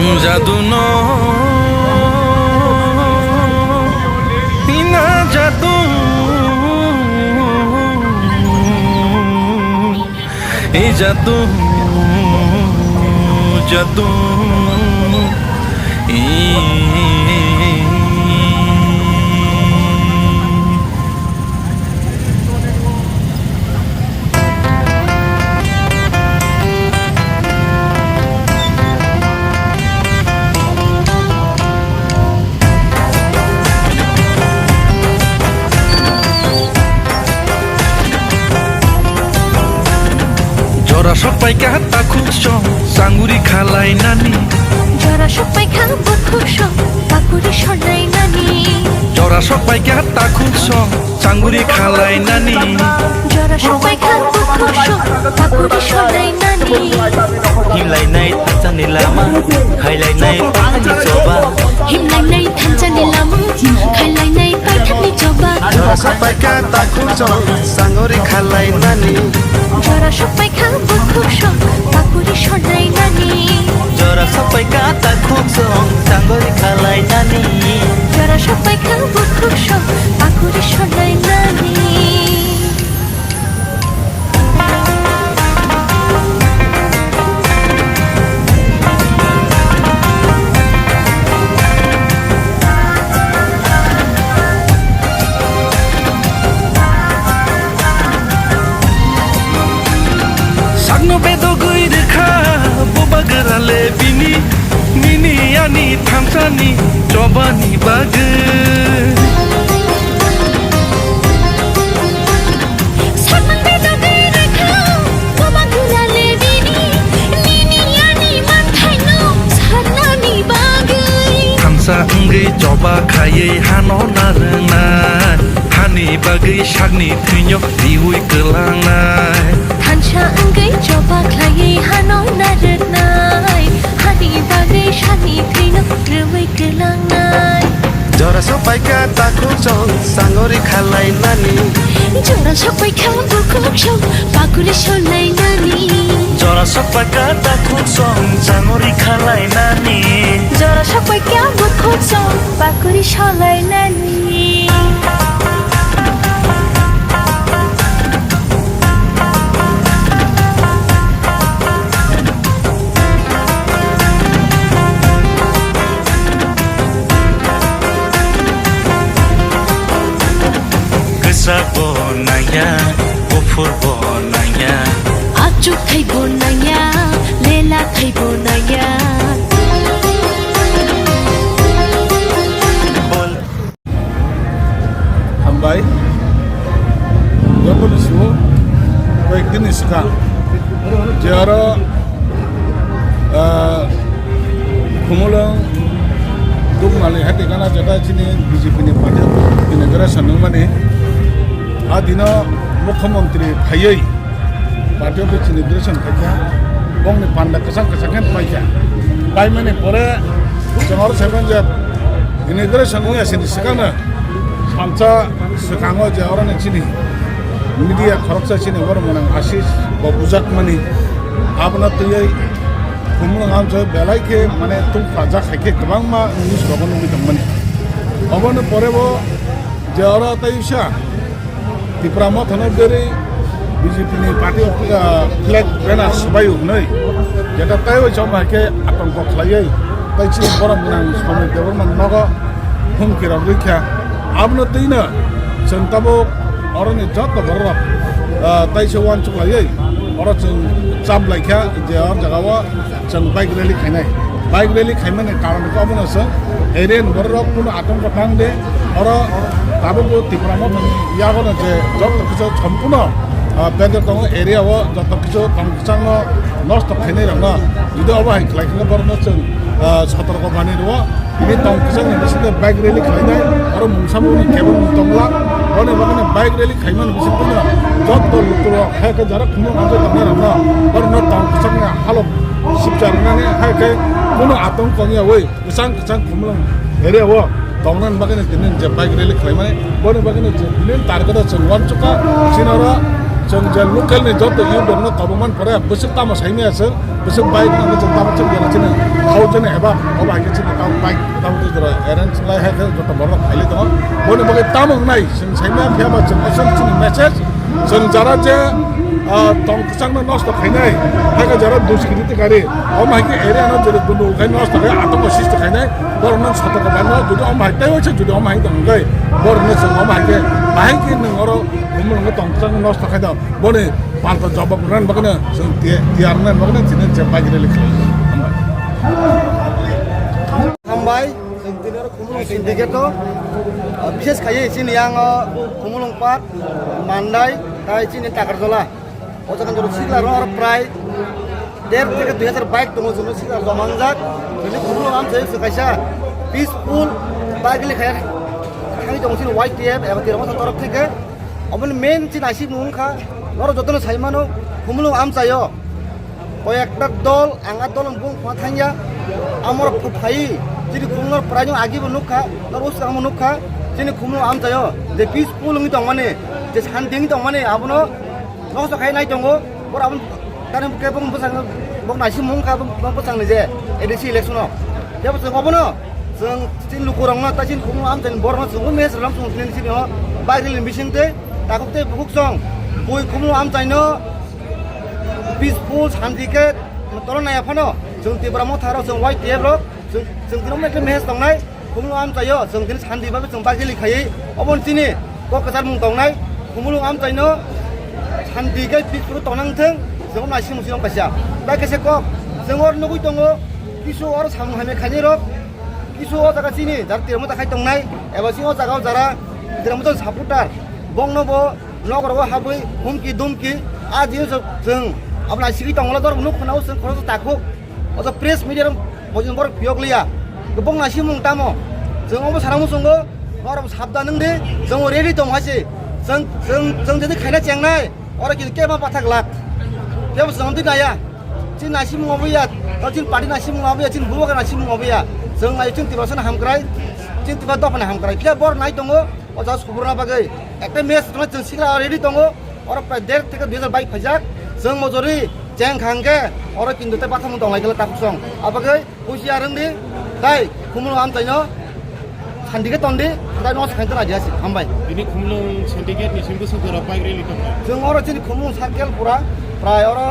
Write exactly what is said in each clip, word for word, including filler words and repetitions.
Jadu no, ina jadu, e jadu, jadu, e. Jora sok paikha takhuk song, sanguri khalai nani. Jora sok paikha bukhuk song, pakuri sonai nani. Jora sok paikha takhuk song, sanguri khalai nani. Jora sok paikha bukhuk song, pakuri sonai nani. Himlai nai thansa ni lama, khailai nai paithak ni choba. Himlai nai thansa ni lama, khailai nai paithak ni choba. Jora sok paikha takhuk song, sanguri khalai nani. Jora sok paikha bukhuk song, pakuri sonai nani. Jora sok paikha takhuk song, sanguri khalai nani. Jora sok paikha bukhuk song, pakuri sonai nani. Sakno bedogwi rwkha boba gwra le bini, nini ani thansani chobani bagwi. Sakno bedogwi rwkha boba gwra le bini, nini ani manthaino sarnani bagwi. Thansa wngwi choba khaiwi hano narwnai, hani bagwi sakni thwino riui kwlangnai. Thansa wngwi choba khlaiwi hano narwknai, hani bagwi sakni thwino rwui kwlangnai. Jora sok paikha takhuk song, sanguri khalai nani. Jora sok paikha bukhuk song, pakuri sonai nani. Jora sok paikha takhuk song, sanguri khalai nani. Jora sok paikha bukhuk song, pakuri sonai nani. Kwchak bo nangya, buphur bo nangya. Achuk thai bo nangya, lela thai bo nangya. Hambai. Joto ni sio koyekdin ni swkang je aro, ah, Khumulwng Dukmali hati gana jeta chini B J P ni party inauguration wngmani. A dino Mukhyamantri phaiwi party office inauguration khaikha, bongni panda kwchang kwchang khe paikha. Paimani pore chwng oro saiman je inauguration wngya sini swkangno salsa swkango je oroni chini media khoroksa chini borok mwnang Ashish bo bujakmani, abono twiwi Khumulwng amchoi belai khe mane tungphajak hai khe kwbangma news rogo nugwi tongmani. Oboni pore bo je oro tei wngsa Tipra Motha no berwi B J P ni party, ah, flag banner swbaio hwnwi, jeta taiwi chongma hai khe atongko khlaiwi, tei chini borok mwnang Somir Debbarma nogo humki rok rwkha. Abono twino chwng tabuk oroni joto borok rok, ah, taisa uansuk laiwi oro chwng chap laikha je o jaga o chwng bike rally khainai. Bike rally khaimani karon khe obono chwng area ni borok rok kunu atongko tang de, oro tabukbo Tipra Motha ni yago no je joto kisu sompuno, ah, bedek tongo area o joto kisu tong kwchangno nosto khainai rokno. Jodi obo hai khlai khe borokno chwng, ah, sotorko manwi rwo. Bini tong kwchangni bisingtwi bike rally khlainai, aro mungsa mungni kebo mung tongla. Boni bagwino bike rally khaimani bisingtwino joto lukurok hai khe jara Khumulwng amchoi tongnai rokno, borokno tong kwchangni halok sipcha rwnani hai khe kunu atongko wngya wi kwchang kwchang Khumulwng area o tongnani bagwino tini je bike rally khlaimani. Boni bagwino je main target o chwng uansukha, chini oro chwng je local ni joto youth rokno tobokmani pore bwswk tamo saimaya chwng. Bwswk bike nangwi chwng tabuk chwng gana chini khau Chini eba obo hai khe chini tamo bike tamo twi jora arrange lai hai khe joto borok khailai tongo. Boni bagwi tamo wngnai chwng saimaya phiya ba chwng aswk chini message chwng jara je, ah, tong kwchangno nosto khainai, hai khe jara duskiriti kari, omo hai khe area no jera gundul khai nosto khai atongo sisti khainai, borok no sotorko barno jodi omo hai tei waisa jodi omo hai tong khe borok no chwng omo hai khe bahai khe nwng oro bumung no tong kwchangno nosto khai do. Boni palta jawab rwna bagwi chwng ti-, tiyar wngna bagwi chini je bike rally khlai. Hambai, chwng tini oro Khumulwng syndicate o, ah, bishes khaiwi chini yang o Khumulwng Park, Mandai, tai chini Takarjola. O jaga jora sikla rok prai der theke dui hajar bike tongo, chwng sikla joma wngjak. Chini Khumulwng amchai chwng kaisa peaceful bike rally khai thangwi tongo chini Y T F eba Tiprasa torok theke. Oboni main chini naisik mung wngkha, norok jotono sai mano, Khumulwng amchaio koyekta dol, ang a dol bung khwa thangya, amorok phai chini Khumulwng praino agibo nukha, norok swkangbo nukha, chini Khumulwng amchaio je peaceful wngwi tongmani, je santi wngwi tongmani, abono nosto khai nai tongo, borok aboni tani khe bung bwsang, bung naisik mung wngkha, bung bwsangni je A D C election o, tebo chwng obono chwng chini lukurokno ta chini Khumulwng amchaini borokno chwng message rwlam chwng tini chini o bike rally ni bisingtwi. Takhuk tei bukhuk song bui Khumulwng amchaino peaceful santi khe tolna naiya phano chwng Tipra Motha rok chwng Y T F rok chwng, chwng tini omo ekhe message tongnai Khumulwng amchaio chwng tini santi bai chwng bike rally khaiwi obo chini kok kwchar mung tongnai Khumulwng amchaino santi khe peaceful tongna wngthwng chwng naising musi wng kaisa. Tai kaisa kok chwng oro nugwi tongo kisu oro samung hamya khainai rok kisu o jaga chini jara Tipra Motha khai tongnai eba chini o jaga o jara Tipra Motha supporter bongno bo nok rogo habwi humki dumki a jio chwng abla sigi tongla dor nuk khna o chwng khoroksa takhuk o press media rok bojong borok phiyok liya bong naising mung tamo chwng omo sana muchungo norok sabdan wng di chwng ready tong hai se chwng chwng chwng jadi khaina chengnai oro kintu kema pathak lak kebo chwng di naya chini naising mung obo ya tau chini party naising mung obo ya chini bubagra naising mung obo ya chwng nai chini Tiprasa na hamkrai chini Tipra dopha na hamkrai phiya bor nai tongo. O jaga subruna bagwi ekta match tongna chwng sikla ready tongo. Oro prai der theke dui hajar bike phaijak. Chwng mojori cheng khang khe oro kintu tei bathang tong lai khe takhuk song. Abagwi husiar wng di. Tai Khumulwng amchaino santi khe ton di. Tai no sakhain tong dia si. Hambai. Tini Khumulwng syndicate ni simi bwswk jora bike rally tong kha. Chwng oro chini Khumulwng circle pura prai oro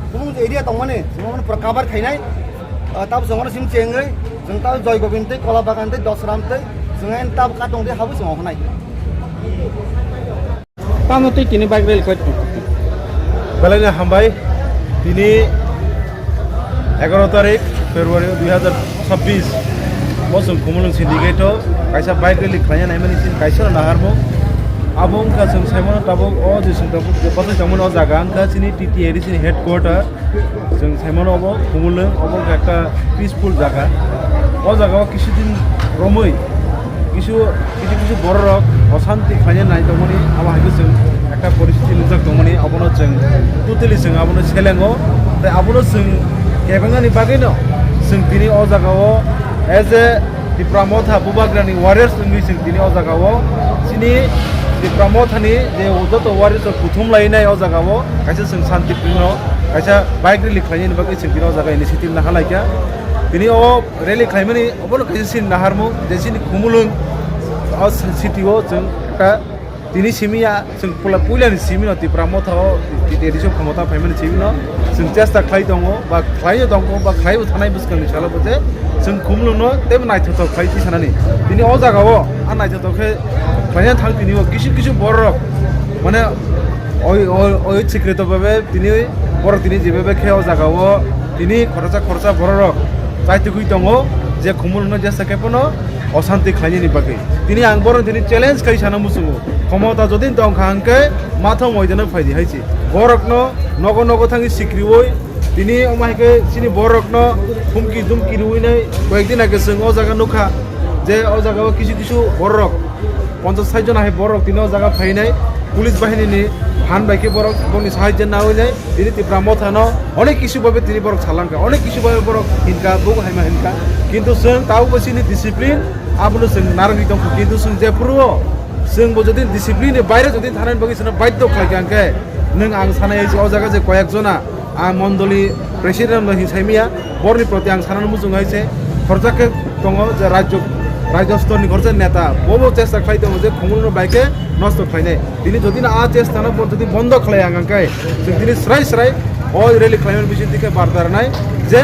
Khumulwng area tongmani chwng pura cover khainai. Ah, tabuk chwng oro simi chengwi, chwng tabuk Joy Gobind tei, Kola Bagan tei, Dosram tei, chwng ayang tabuk katong tei habwi chwng okhonai. Tamo tei tini bike rally koi. Belai no hambai, tini egaroh tarik February dui hajar chabbish, bo chwng Khumulwng syndicate o kaisa bike rally khlaina naimani chini kaisa no naharmung. Abo wngkha chwng saimano tabuk o je chwng tabuk bwsai tongmani o jaga wngkha chini T T A D C ni headquarter. Chwng saimano obo Khumulwng, obo wngkha ekta peaceful jaga. O jaga o kisu din romwi kisu, kisu kisu borok rok osanti khlaina nai tongmani, abo hai khe chwng ekta poristiti nukjak tongmani, abono chwng totally chwng abono selengo. Tei abono chwng kebengnani bagwino chwng tini o jaga o as a Tipra Motha Bubagrani warriors wngwi chwng tini o jaga o chini Tipra Mothani je joto warriors rok kuthum lainai o jaga o kaisa chwng shanti prino kaisa bike rally khlainani bagwi chwng tini o jaga initiative nahalaikha. Tini o rally khlaimani obono kaisa chini naharmung je chini Khumulwng o city o chwng ekta tini simi ya chwng pula puilani simi no Tipra Motha o T T A D C o khomota phaimani simi no chwng chesta khlai tongo ba khlai tongo ba khlai bo thanai bwskang ni salo bo je chwng Khumulwng no teibo naithothok khlai twi sanani. Tini o jaga o a naithothok khe khlaina thang tini o kisu kisu borok mane oi, oi, oi, sikri to bebe tini borok tini je bebe khe o jaga o tini khoroksa khoroksa borok rok chaitugwi tongo je Khumulwng no jesa khe phano osanti khlainani bagwi. Tini ang borok tini challenge khai sana muchungo. Khomota jodi tong kha hwnkhe mathang moidano phaidi hai se. Borokno nogo nogo thangwi sikriwi tini omo hai khe chini borokno humki dumki riwi nai koyek din age chwng o jaga nukha je o jaga o kisu kisu borok ponchas sait jona hai borok tini o jaga phainai police bahini ni phan bai khe borok boni sahajyo nawi nai. Tini Tipra Motha no onek kisu babe tini borok salangkha, onek kisu babe borok hinkha, bugo haima hinkha. Kintu chwng tabukbo chini discipline abono chwng narwgwi tongkha. Kintu chwng jephuru o chwngbo jodi discipline ni baire jodi thanani bagwi chwngno baidhyo khlaikha hwnkhe nwng ang sanai o jaga je koyek jona A mondoli president no hinwi saimaya, borni proti ang sanani muchungo hai se khorjak khe tongo je rajyo, rajyo stor ni khorjak neta, bobo chesta khlai tongo je Khumulwng no bai khe nosto khlainai. Tini jodi no a chesta no bo jodi bondo khlai ang khe, chwng tini srai srai o rally khlaimani bising tike bardaranai je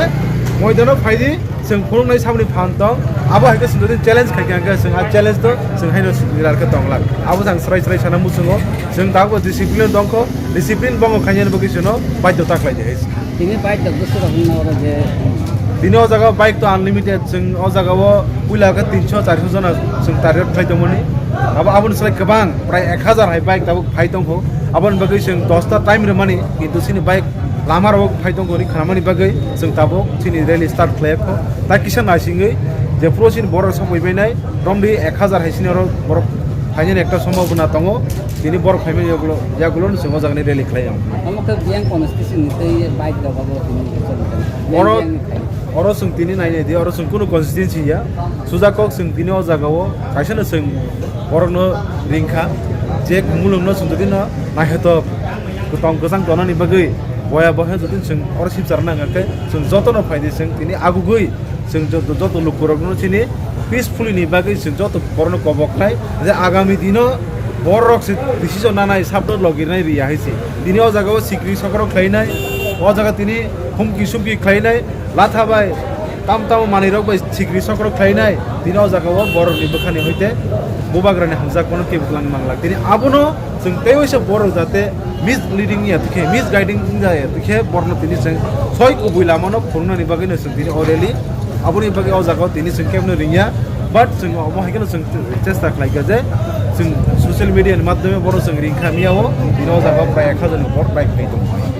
moidano phaidi. Chwng phunuknai samni phan tong, abo hai khe chwng jodi challenge khai khe, ang khe chwng a challenge to chwng haino swirar khe tong lak. Abo jang srai srai sana muchungo, chwng tabuk discipline tong kho, discipline bongo khainani bagwi chwngno baidhota khlai di hai se. Tini bike da gusu rok wngna oro je. Tini o jaga bike to unlimited, chwng o jaga o puila khe tinso charso jona chwng target khai tongmani. Abo aboni slai kwbang prai ek hazar hai bike tabuk phai tong kho. Aboni bagwi chwng dosta time rwmani, kintu chini bike lama rok phai tong kho, ni khanamani bagwi chwng tabuk chini rally start khlai kho. Ta kisa naisingwi je phuru chini borok sok bai bainai, romdi ek hazar hai sini oro borok phainani ekta sombhabona tongo. Tini borok phaimani yagulo, yagulo no chwng o jagani rally khlai ang. Omo khe biyang constituency ni tei bike rok abo tini. Oro, biyang ni khai. Oro chwng tini nainai di, oro chwng kunu constituency ya. Suja kok chwng tini o jaga o kaisa no chwng borok no ring kha. Je mulung no chwng tini no naikhatok. Kwtang kwchang tonani bagwi boya bohe jotoni chwng oro sibsarna hwnkha khe chwng jotono phaidi chwng tini agugwi chwng joto, joto lukurokno chini peacefully ni bagwi chwng joto borokno kobok khlai je agami dino borok se decision nanai sabdo logirnai riya hai se. Tini o jaga o sikri sokrok khlainai, o jaga tini humki sumki khlainai, latha bai tam tamo manwi rok bai sikri sokrok khlainai, tini o jaga o borok ni bwkha ni hoite bubagra ni hamjak bono kebo twlang manglak. Tini abono chwng tei waisa borok jate misleading ya tukhe, misguiding ya tukhe borno tini chwng soi kubui lama no phurungnani bagwi no chwng tini o rally aboni bagwi o jaga o tini chwng kebo no ringya, but chwng omo hai kheno chwng chesta khlai kha je chwng social media ni madhyome bono chwng ring kha miya o tini o jaga o prai ek hazar ni upor bike phai tongo.